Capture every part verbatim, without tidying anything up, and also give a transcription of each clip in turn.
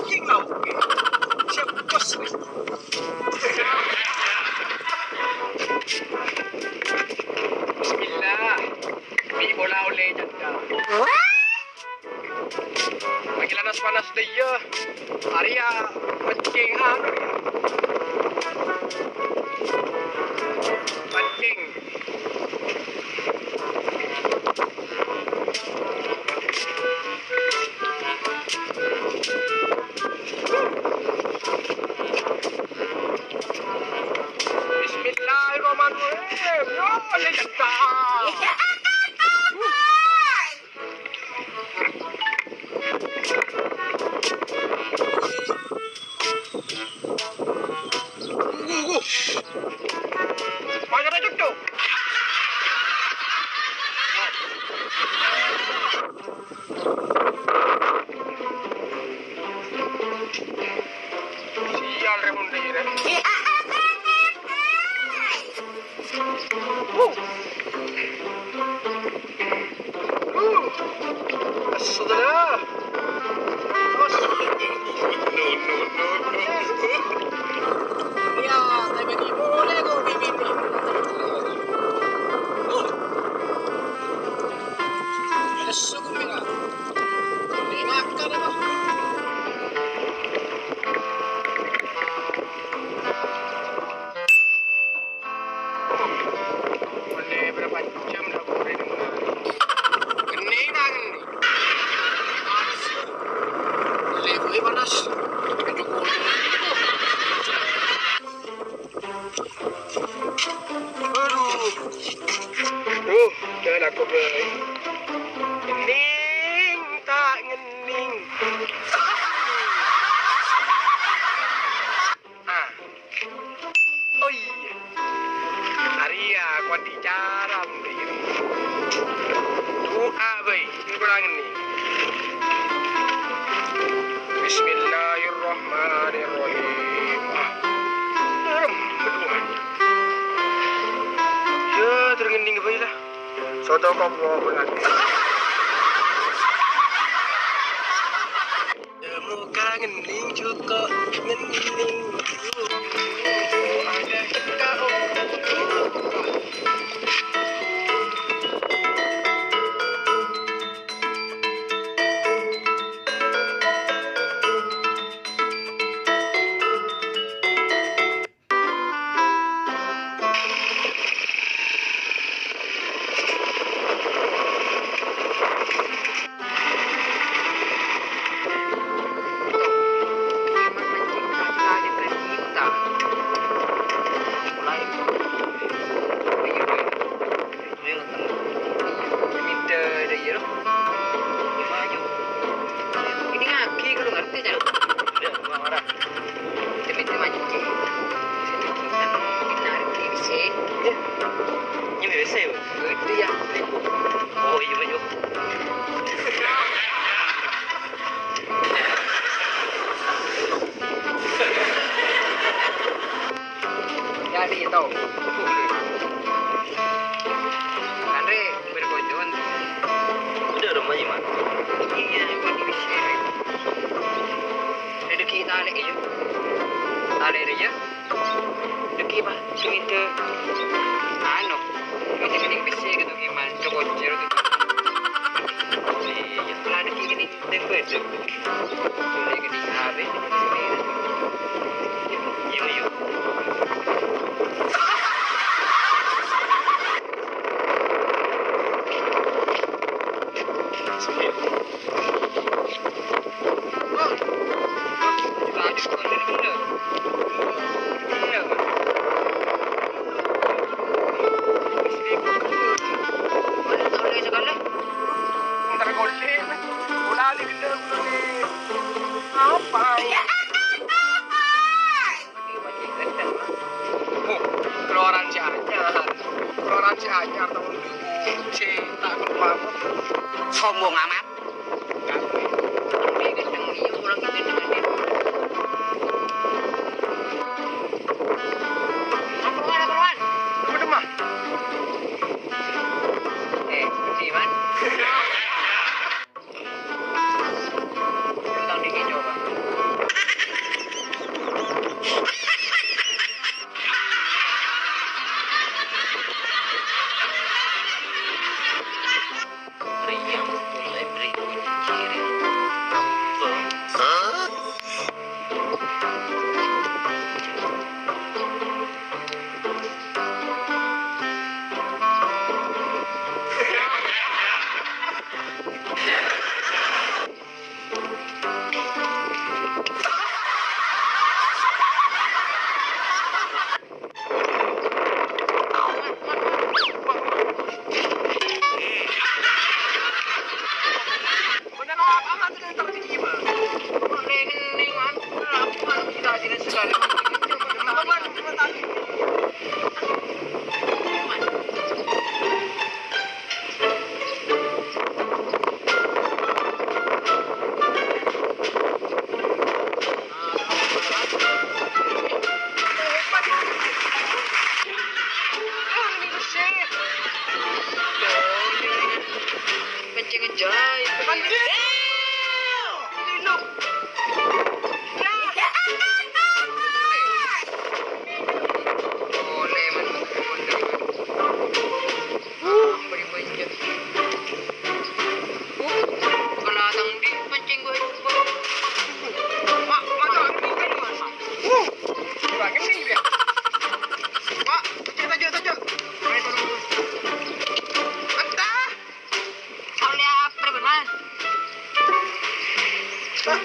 Anjing, la oke. Siap, bos. Bismillah. Bi' pola olle jhândhâ. Lagi panas-panas dâ' iyâ. Arèya mancèng anu, yâ. Mancèng. Bismillahirrahmanirrahim. Yo, ya, ya. Sial, rè, mon dâ' iyâ, rè. Wuh. Wuh. Astagfirullah. Bos. No, no, no, no. Iyâ, tapè ghi' polè ko' bibit. Wuh. Lesu ko' mènga. Mènga kan apa? Olle berapa jam la ghun rè neng-enneng? Ngennèng ta' ngennèng? Panas, yâ. Olle ghun panas. Aduh, ghun. Aduh. Duh, jhâ' la ko' bhâi. Ngennèng ta' ngennèng? Ah. Oh iyâ. Arèya ko' andi' cara mon dâ' iyâ. Du'a bhâi, sè kurang ini. Bismillahirrahmanirrahim. Ah. Rem, berdu'a. Yâ, terus ngennèng bhâi la. Soto kok mau. Moghâ ngennèng jhuko', ngennèng. Ini ngagi, kudu ngerti, Cak. Iya, ora. Demi-demi mancing. Bisa bikin kan narik di sini. Iya. Ini bisa, ya? Itu ya. Oh, iya, iya. Jadi itu. Andre, berkunjung. Udah rumah, Iman. Iya, buat di sini. Rezeki tali, iya. Tali, iya. Dâgghi', Pak, sè mènta, anu, mènta kènèng pèssè ghâto ghi' man, cokocèr ghâto. Iyâ, la dâgghi' kènèng dâng-bâdâng. Ghulâ kènèng arè, iyâ, iyâ. Apa? Oh, keluaran sè anyar. Keluaran sè anyar, taon dulu. Sè ta' keluar. Sombong amat. Keluar, keluar. Apa, Dem, ah? Eh, si Iwan. Lu tau dikit coba. Sombong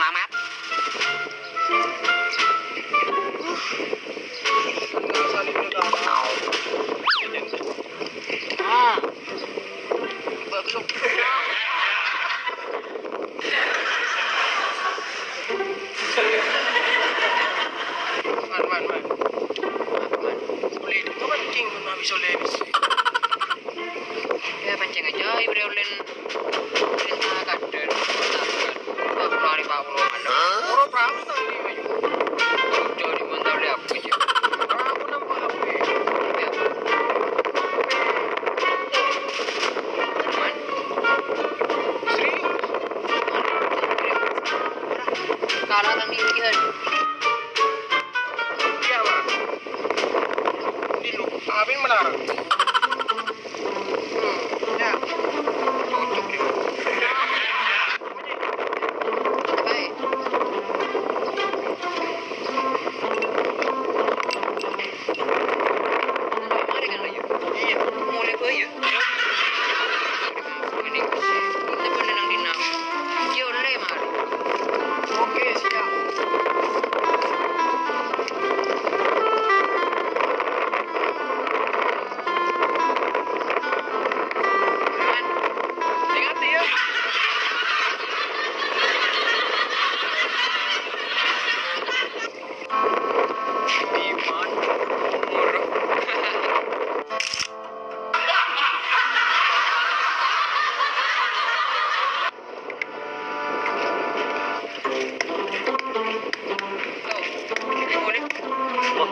amat. Ah. Man, man, man. Man. Boleh, kau mancing, kau bisa lebih. Ya, pancèng ajaib rè, Lèn. Lèn, ah, kadhân. Empat puluh hari, empat puluh malam. Ora perahu tadi, Bayu. Jauh di mana, lè, apa aja? Perahu nampak apa? Ya. Cuman. Serius? Kalah kan tinggi kan? Iya, Pak. Di lu, Abin menang. Hmm, ya. Cocok ya. Baik. Mari kan, Bayu. Iya. Mulai, Bayu. Ini, ini bener nang dina. Iya, oleh, mari. Oke, siap. Aman. Ingat, ya. Iman. Umur. Wah,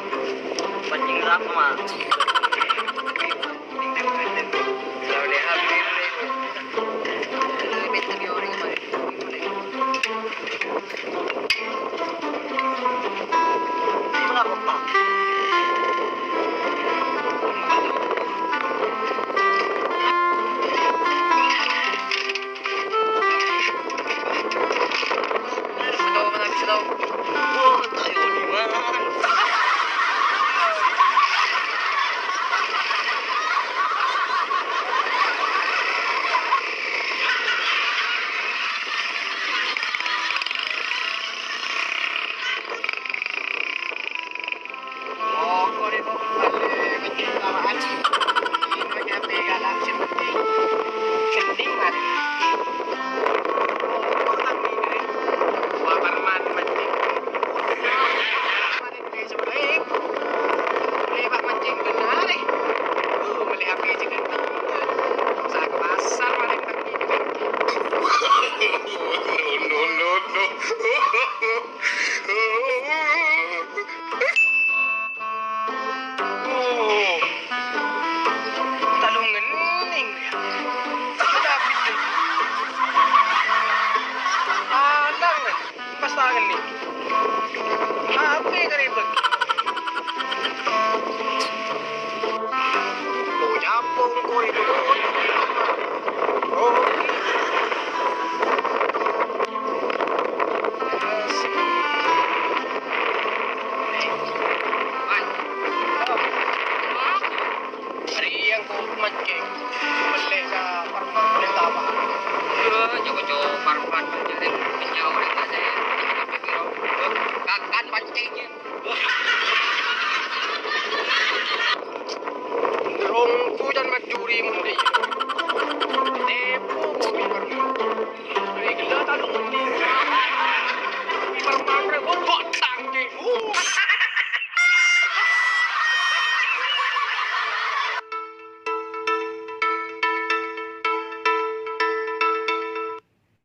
pancèng rap, Ma. Oh, talong ngening. Kenapa itu? Alang, pas tangan nih. Apa yang ribet? Oh, nyambung, kok ribet. Oh. Arèya engko' mancèng. Mellè ka parman, mellè tapa. Jhâ'-jhâ' parman mancèng, nyawa rèng kasè. Kakan mancèng, yâ. Rongku jân majuri mon dâ' iyâ.